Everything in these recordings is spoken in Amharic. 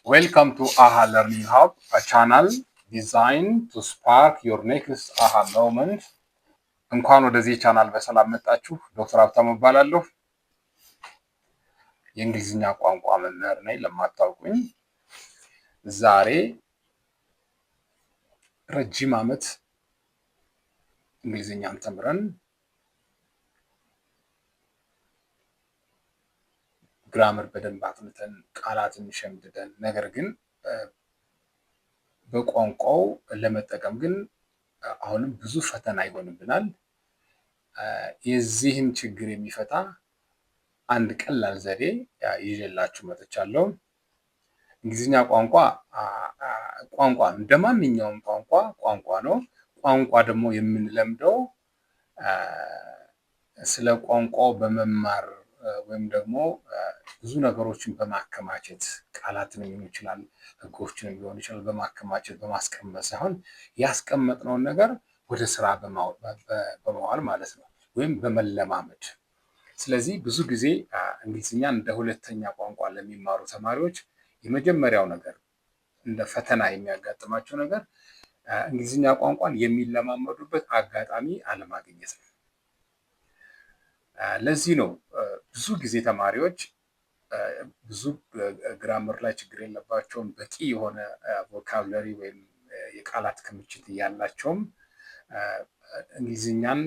Welcome to AHA Learning Hub, a channel designed to spark your next AHA moment. እንኳን ወደዚህ ቻናል በሰላም መጣችሁ። ዶክተር ሀብታሙ እባላለሁ። የእንግሊዝኛ ቋንቋ መምህር ነኝ። ለማታውቁኝ ዛሬ ረጅም ዓመት እንግሊዝኛን ተምረን grammar በደንብ አጥንተን ቃላትን ሸምድደን ነገር ግን በቋንቋው ለመጠቀም ግን አሁንም ብዙ ፈተና ይሆንብናል። የዚህን ችግር የሚፈታ አንድ ቀላል ዘዴ ይዤላችሁ መጥቻለሁ። እንግሊዝኛ ቋንቋ ቋንቋ እንደ ማንኛውም ቋንቋ ቋንቋ ነው። ቋንቋ ደግሞ የምንለምደው ስለ ቋንቋው በመማር ወይም ደግሞ ብዙ ነገሮችን በማከማቸት ቃላትን ሊሆን ይችላል፣ ህጎችን ሊሆን ይችላል፣ በማከማቸት በማስቀመጥ ሳይሆን ያስቀመጥነውን ነገር ወደ ስራ በመዋል ማለት ነው፣ ወይም በመለማመድ። ስለዚህ ብዙ ጊዜ እንግሊዝኛ እንደ ሁለተኛ ቋንቋ ለሚማሩ ተማሪዎች የመጀመሪያው ነገር እንደ ፈተና የሚያጋጥማቸው ነገር እንግሊዝኛ ቋንቋን የሚለማመዱበት አጋጣሚ አለማግኘት ነው። ለዚህ ነው ብዙ ጊዜ ተማሪዎች ብዙ grammar ላይ ችግር የለባቸውም፣ በቂ የሆነ vocabulary ወይም የቃላት ክምችት እያላቸውም እንግሊዝኛን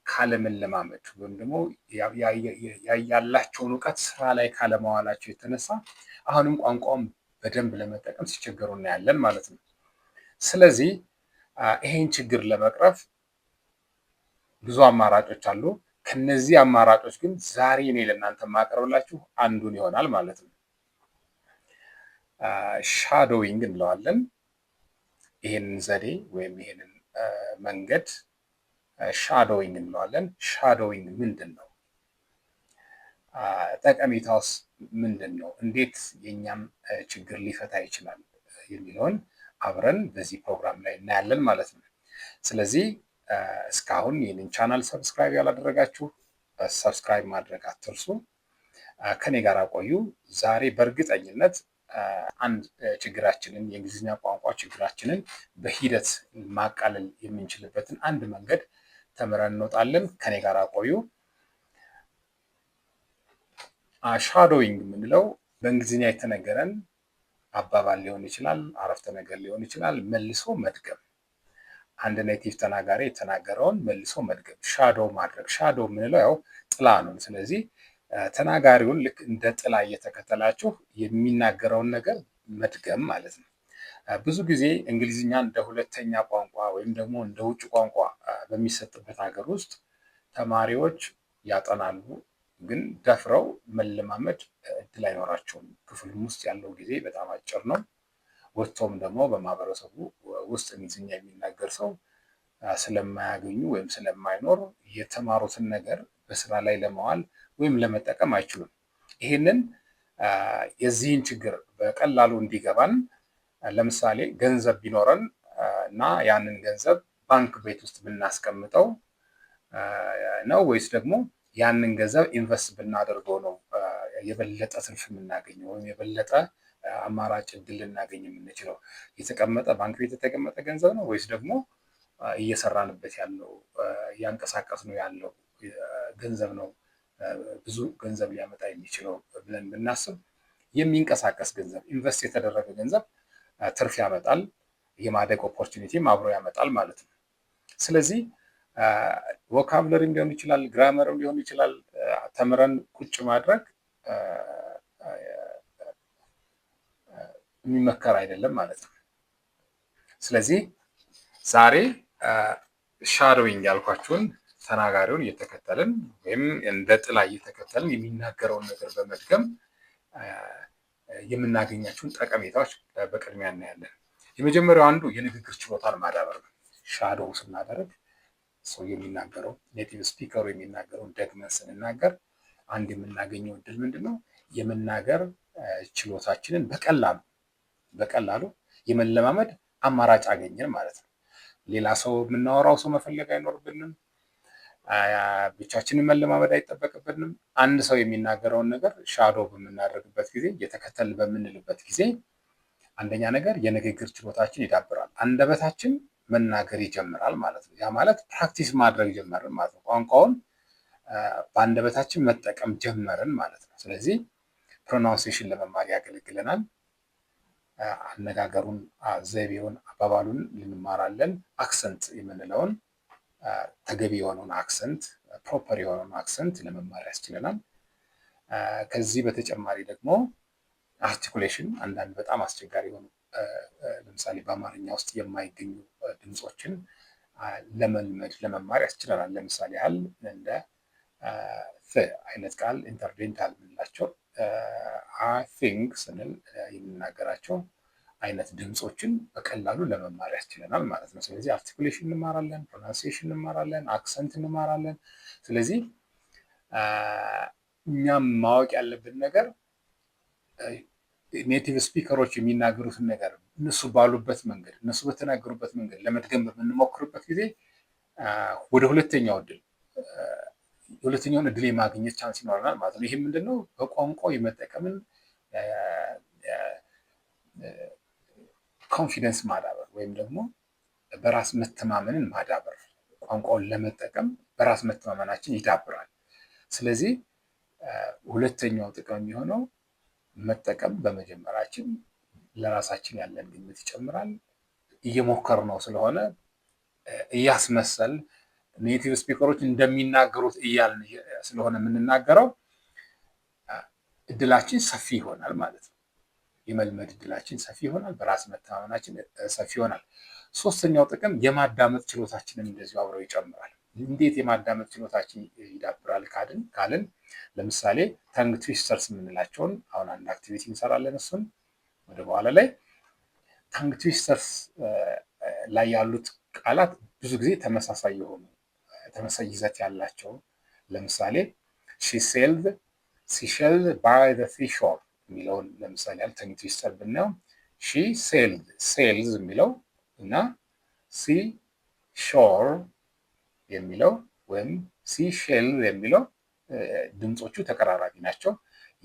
ካለመለማመድ ወይም ደግሞ ያላቸውን እውቀት ስራ ላይ ካለማዋላቸው የተነሳ አሁንም ቋንቋውን በደንብ ለመጠቀም ሲቸገሩ እናያለን ማለት ነው። ስለዚህ ይሄን ችግር ለመቅረፍ ብዙ አማራጮች አሉ። ከነዚህ አማራጮች ግን ዛሬ እኔ ለእናንተ የማቀርብላችሁ አንዱን ይሆናል ማለት ነው። Shadowing እንለዋለን። ይሄንን ዘዴ ወይም ይሄንን መንገድ shadowing እንለዋለን። Shadowing ምንድን ነው? ጠቀሜታውስ ምንድን ነው? እንዴት የእኛም ችግር ሊፈታ ይችላል የሚለውን አብረን በዚህ ፕሮግራም ላይ እናያለን ማለት ነው። ስለዚህ እስካሁን ይህንን channel subscribe ያላደረጋችሁ subscribe ማድረግ አትርሱ። ከኔ ጋር ቆዩ። ዛሬ በእርግጠኝነት አንድ ችግራችንን የእንግሊዝኛ ቋንቋ ችግራችንን በሂደት ማቃለል የምንችልበትን አንድ መንገድ ተምረን እንወጣለን። ከኔ ጋር ቆዩ። Shadowing የምንለው በእንግሊዝኛ የተነገረን አባባል ሊሆን ይችላል፣ አረፍተ ነገር ሊሆን ይችላል፣ መልሶ መድገም። አንድ native ተናጋሪ የተናገረውን መልሶ መድገም፣ shadow ማድረግ። Shadow የምንለው ያው ጥላ ነው። ስለዚህ ተናጋሪውን ልክ እንደ ጥላ እየተከተላችሁ የሚናገረውን ነገር መድገም ማለት ነው። ብዙ ጊዜ እንግሊዝኛ እንደ ሁለተኛ ቋንቋ ወይም ደግሞ እንደ ውጭ ቋንቋ በሚሰጥበት ሀገር ውስጥ ተማሪዎች ያጠናሉ፣ ግን ደፍረው መለማመድ እድል አይኖራቸውም። ክፍልም ውስጥ ያለው ጊዜ በጣም አጭር ነው። ወጥቶም ደግሞ በማህበረሰቡ ውስጥ እንግሊዝኛ የሚናገር ሰው ስለማያገኙ ወይም ስለማይኖር የተማሩትን ነገር በስራ ላይ ለማዋል ወይም ለመጠቀም አይችሉም። ይህንን የዚህን ችግር በቀላሉ እንዲገባን ለምሳሌ ገንዘብ ቢኖረን እና ያንን ገንዘብ ባንክ ቤት ውስጥ ብናስቀምጠው ነው ወይስ ደግሞ ያንን ገንዘብ invest ብናደርገው ነው የበለጠ ትርፍ የምናገኘው ወይም የበለጠ አማራጭ እድል ልናገኝ የምንችለው? የተቀመጠ ባንክ ቤት የተቀመጠ ገንዘብ ነው ወይስ ደግሞ እየሰራንበት ያለው እያንቀሳቀስነው ያለው ገንዘብ ነው ብዙ ገንዘብ ሊያመጣ የሚችለው ብለን ብናስብ የሚንቀሳቀስ ገንዘብ invest የተደረገ ገንዘብ ትርፍ ያመጣል፣ የማደግ opportunity ም አብሮ ያመጣል ማለት ነው። ስለዚህ vocabulary ም ሊሆን ይችላል፣ grammar ም ሊሆን ይችላል። ተምረን ቁጭ ማድረግ የሚመከር አይደለም ማለት ነው። ስለዚህ ዛሬ shadowing ያልኳችሁን ተናጋሪውን እየተከተልን ወይም እንደ ጥላ እየተከተልን የሚናገረውን ነገር በመድገም የምናገኛቸውን ጠቀሜታዎች በቅድሚያ እናያለን። የመጀመሪያው አንዱ የንግግር ችሎታን ማዳበር ነው። Shadow ስናደርግ ሰው የሚናገረው native speaker ኡ የሚናገረውን ደግመን ስንናገር አንድ የምናገኘው እድል ምንድን ነው? የመናገር ችሎታችንን በቀላሉ የመለማመድ አማራጭ አገኘን ማለት ነው። ሌላ ሰው የምናወራው ሰው መፈለግ አይኖርብንም። ብቻችንን መለማመድ አይጠበቅብንም። አንድ ሰው የሚናገረውን ነገር shadow በምናደርግበት ጊዜ፣ እየተከተልን በምንልበት ጊዜ አንደኛ ነገር የንግግር ችሎታችን ይዳብራል። አንደበታችን መናገር ይጀምራል ማለት ነው። ያ ማለት practice ማድረግ ጀመርን ማለት ነው። ቋንቋውን በአንደበታችን መጠቀም ጀመርን ማለት ነው። ስለዚህ pronunciation ለመማር ያገለግለናል። አነጋገሩን፣ ዘይቤውን፣ አባባሉን እንማራለን። Accent የምንለውን፣ ተገቢ የሆነውን accent፣ proper የሆነውን accent ለመማር ያስችለናል። ከዚህ በተጨማሪ ደግሞ articulation፣ አንዳንድ በጣም አስቸጋሪ የሆኑ፣ ለምሳሌ በአማርኛ ውስጥ የማይገኙ ድምፆችን ለመልመድ፣ ለመማር ያስችለናል። ለምሳሌ ያህል እንደ th አይነት ቃል፣ interdental የምንላቸው፣ I think ስንል የምንናገራቸው አይነት ድምፆችን በቀላሉ ለመማር ያስችለናል ማለት ነው። ስለዚህ articulation እንማራለን፣ pronunciation እንማራለን፣ accent እንማራለን። ስለዚህ እኛም ማወቅ ያለብን ነገር native speaker ኦች የሚናገሩትን ነገር እነሱ ባሉበት መንገድ፣ እነሱ በተናገሩበት መንገድ ለመድገም በምንሞክርበት ጊዜ ወደ ሁለተኛው እድል ሁለተኛውን እድል የማግኘት chance ይኖረናል ማለት ነው። ይህ ምንድነው? በቋንቋው የመጠቀምን confidence ማዳበር ወይም ደግሞ በራስ መተማመንን ማዳበር፣ ቋንቋውን ለመጠቀም በራስ መተማመናችን ይዳብራል። ስለዚህ ሁለተኛው ጥቅም የሚሆነው መጠቀም በመጀመራችን ለራሳችን ያለን ግምት ይጨምራል። እየሞከርነው ስለሆነ፣ እያስመሰል native speaker ኦች እንደሚናገሩት እያልን ስለሆነ የምንናገረው፣ እድላችን ሰፊ ይሆናል ማለት ነው። የመልመድ እድላችን ሰፊ ይሆናል። በራስ መተማመናችን ሰፊ ይሆናል። ሶስተኛው ጥቅም የማዳመጥ ችሎታችንን እንደዚሁ አብረው ይጨምራል። እንዴት የማዳመጥ ችሎታችን ይዳብራል ካልን ለምሳሌ tongue twisters የምንላቸውን አሁን አንድ activity እንሰራለን። እሱን ወደ በኋላ ላይ። Tongue twisters ላይ ያሉት ቃላት ብዙ ጊዜ ተመሳሳይ የሆኑ፣ ተመሳሳይ ይዘት ያላቸው፣ ለምሳሌ "she selled seashell by the seashore" የሚለውን ለምሳሌ ያህል tongue twister ብናየው she selled፣ sells የሚለው እና sea shore የሚለው ወይም seashell የሚለው ድምፆቹ ተቀራራቢ ናቸው።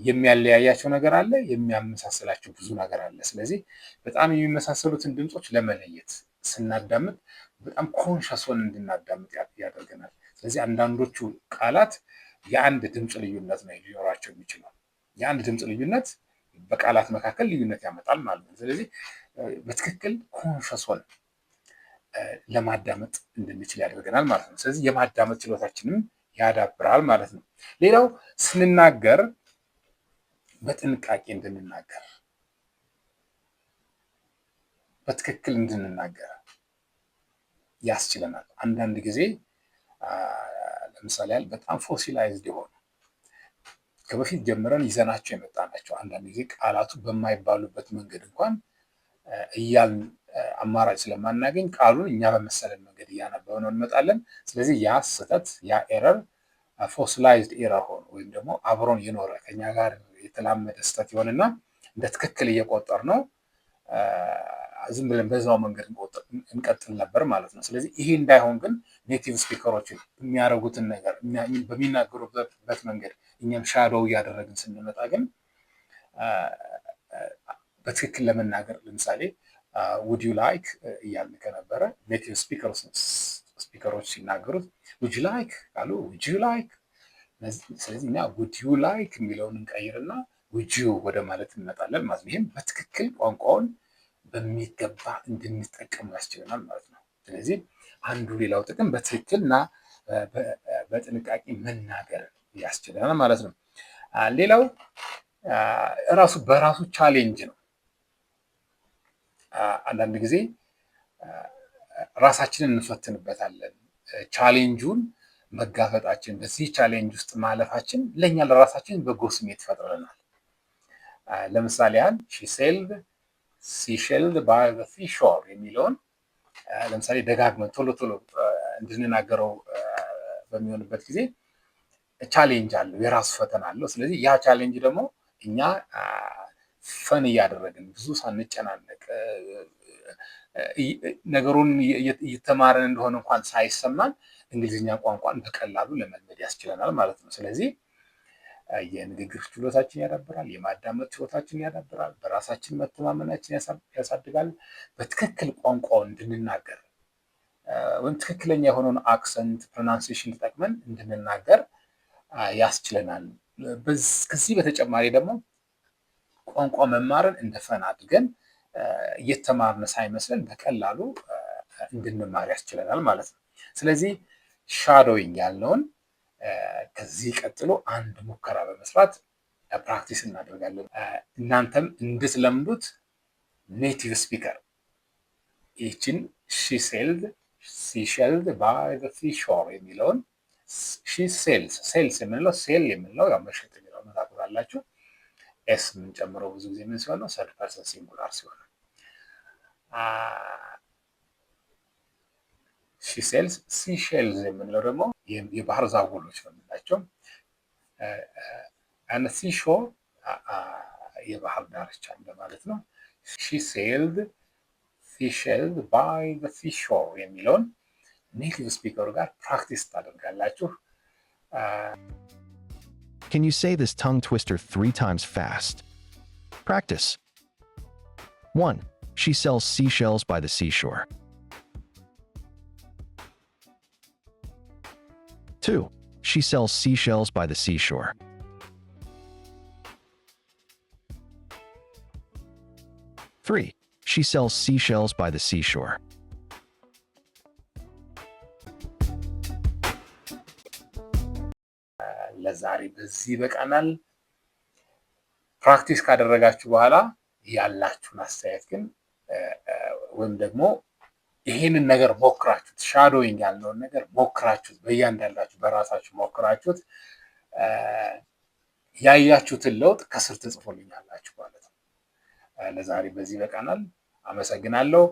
የሚያለያያቸው ነገር አለ፣ የሚያመሳስላቸው ብዙ ነገር አለ። ስለዚህ በጣም የሚመሳሰሉትን ድምፆች ለመለየት ስናዳምጥ በጣም conscious ሆነን እንድናዳምጥ ያደርገናል። ስለዚህ አንዳንዶቹ ቃላት የአንድ ድምፅ ልዩነት ነው ሊኖራቸው የሚችለው። የአንድ ድምፅ ልዩነት በቃላት መካከል ልዩነት ያመጣል ማለት ነው። ስለዚህ በትክክል conscious ሆነን ለማዳመጥ እንድንችል ያደርገናል ማለት ነው። ስለዚህ የማዳመጥ ችሎታችንም ያዳብራል ማለት ነው። ሌላው ስንናገር በጥንቃቄ እንድንናገር፣ በትክክል እንድንናገር ያስችለናል። አንዳንድ ጊዜ ለምሳሌ ያህል በጣም fossilized የሆኑ፣ ከበፊት ጀምረን ይዘናቸው የመጣናቸው፣ አንዳንድ ጊዜ ቃላቱ በማይባሉበት መንገድ እንኳን እያልን አማራጭ ስለማናገኝ ቃሉን እኛ በመሰለን መንገድ እያነበብነው እንመጣለን። ስለዚህ ያ ስህተት፣ ያ error fossilized error ሆኖ ወይም ደግሞ አብሮን የኖረ፣ ከኛ ጋር የተላመደ ስህተት ይሆንና እንደ ትክክል እየቆጠርነው ዝም ብለን በዛው መንገድ እንቀጥል ነበር ማለት ነው። ስለዚህ ይሄ እንዳይሆን ግን native speaker ኦችን የሚያደርጉትን ነገር በሚናገሩበት መንገድ እኛም shadow እያደረግን ስንመጣ ግን በትክክል ለመናገር፣ ለምሳሌ "would you like" እያልን ከነበረ፣ native speaker ኦች ሲናገሩት "would you like" ካሉ፣ "would you like"፣ ስለዚህ እኛ "would you like" የሚለውን እንቀይርና "would you" ወደ ማለት እንመጣለን ማለት ነው። ይህም በትክክል ቋንቋውን በሚገባ እንድንጠቀሙ ያስችለናል ማለት ነው። ስለዚህ አንዱ ሌላው ጥቅም በትክክል እና በጥንቃቄ መናገር ያስችለናል ማለት ነው። ሌላው እራሱ በራሱ challenge ነው። አንዳንድ ጊዜ ራሳችንን እንፈትንበታለን። Challenge ኡን መጋፈጣችን፣ በዚህ challenge ውስጥ ማለፋችን ለእኛ ለራሳችን በጎ ስሜት ይፈጥርልናል። ለምሳሌ ያህል "she selled seashell by the seashore" የሚለውን ለምሳሌ ደጋግመን ቶሎ ቶሎ እንድንናገረው በሚሆንበት ጊዜ challenge አለው፣ የራሱ ፈተና አለው። ስለዚህ ያ challenge ደግሞ እኛ fun እያደረግን፣ ብዙ ሳንጨናነቅ፣ ነገሩን እየተማርን እንደሆነ እንኳን ሳይሰማን እንግሊዝኛ ቋንቋን በቀላሉ ለመልመድ ያስችለናል ማለት ነው። ስለዚህ የንግግር ችሎታችን ያዳብራል፣ የማዳመጥ ችሎታችን ያዳብራል፣ በራሳችን መተማመናችን ያሳድጋል። በትክክል ቋንቋውን እንድንናገር ወይም ትክክለኛ የሆነውን accent pronunciation ተጠቅመን እንድንናገር ያስችለናል። ከዚህ በተጨማሪ ደግሞ ቋንቋ መማርን እንደ fun አድርገን እየተማርን ሳይመስለን በቀላሉ እንድንማር ያስችለናል ማለት ነው። ስለዚህ shadowing ያልነውን ከዚህ ቀጥሎ አንድ ሙከራ በመስራት practice እናደርጋለን። እናንተም እንድትለምዱት native speaker ይህችን "She selled seashells by the seashore" የሚለውን she sells፣ sells የምንለው፣ sell የምንለው ያው መሸጥ የሚለው ታውቁታላችሁ። S የምንጨምረው ብዙ ጊዜ ምን ሲሆን ነው? Third person singular ሲሆን። She sells seashells የምንለው ደግሞ የባህር ዛጎሎች ነው የምንላቸው። Seashore የባህር ዳርቻ እንደማለት ነው። "She selled seashells by the seashore" የሚለውን native speaker ኡ ጋር practice ታደርጋላችሁ። Can you say this tongue twister three times fast? Practice. 1. She sells seashells by the seashore. 2. She sells seashells by the seashore. 3. She sells seashells by the seashore. ለዛሬ በዚህ ይበቃናል። Practice ካደረጋችሁ በኋላ ያላችሁን አስተያየት ግን ወይም ደግሞ ይሄንን ነገር ሞክራችሁት፣ shadowing ያልነውን ነገር ሞክራችሁት፣ በእያንዳንዳችሁ በራሳችሁ ሞክራችሁት ያያችሁትን ለውጥ ከስር ትጽፉልኛላችሁ ማለት ነው። ለዛሬ በዚህ ይበቃናል። አመሰግናለሁ።